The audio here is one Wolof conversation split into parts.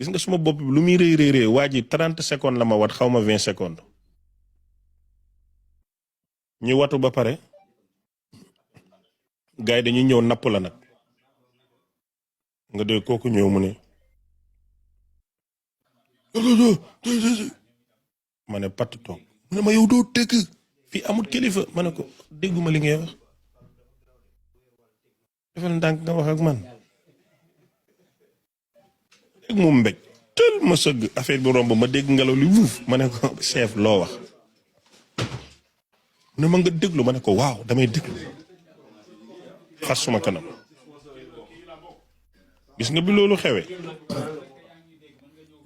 gis nga suma bopp bi lu muy rëy waa ji 30 secondes la ma wat xaw ma 20 secondes ñu watu ba pare gars yi dañuy ñëw napp la nag nga dee kooku ñëw mu ne ma ne patt toog mu ne ma yow doo dégg fii amul kilifa ma ne ko dégguma li ngay wax defal ndànk nga wax ak man dégg mu mbéj tël ma sëgg affaire bi romb ma dégg ngelaw li wuuf ma ne ko chef loo wax ne ma nga déglu ma ne ko waaw damay déglu xas suma kanam gis nga bi loolu xewee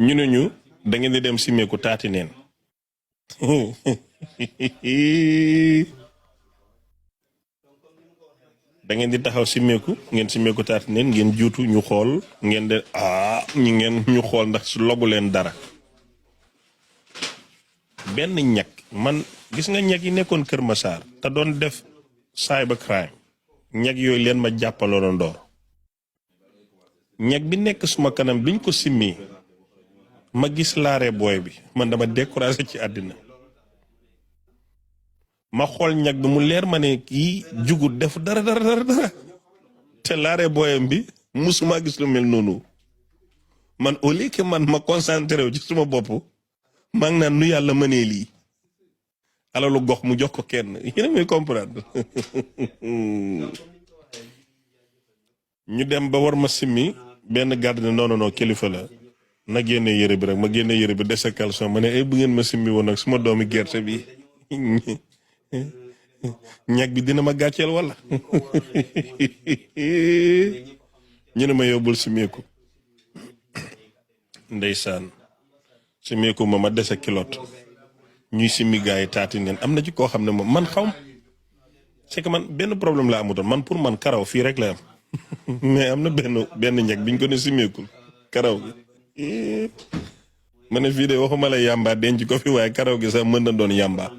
ñu ne ñu da ngeen di dem simeeku taati neen da ngeen di taxaw simeeku ngeen simeeku taati neen ngeen juutu ñu xool ngeen de ñi ngeen ñu xool ndax su logu leen dara benn ñag man gis nga ñag yi nekkoon Kër Massar te doon def cyber crime ñag yooyu leen ma jàppaloon ndoor ñag bi nekk suma kanam biñ ko simmi ma gis laare booy bi man dama découragé ci àddina ma xool ñag bi mu leer ma ne kii jugut def dara te laare booyam bi musuma gis lu mel noonu man au lieu que man ma concentré wu ci suma bopp maa ngi naan nu yàlla mënee lii alalu gox mu jox ko kenn yéen a may comprendre ñu dem ba war ma simmi benn garde ne non kilifa la na génne yére bi rek ma génne yére bi dese caleçon ma ne ay bu ngeen ma simmi woon nag suma doomi gerte bi ñag bi dina ma gàcceel wala ñu ne ma yóbbul simmeeku ndeysaan simmeeku ma dese kilot ñuy simmi gars yi taati neen am na ci koo xam ne moom man xaw c'est que man benn problème la amutoon man pour man karaw fii rek la am mais am na benn ñag biñ ko ne simmeekul karaw gi ma ne fii de waxuma la yàmba denc ko fi waaye karaw gi sax mën na doon yàmba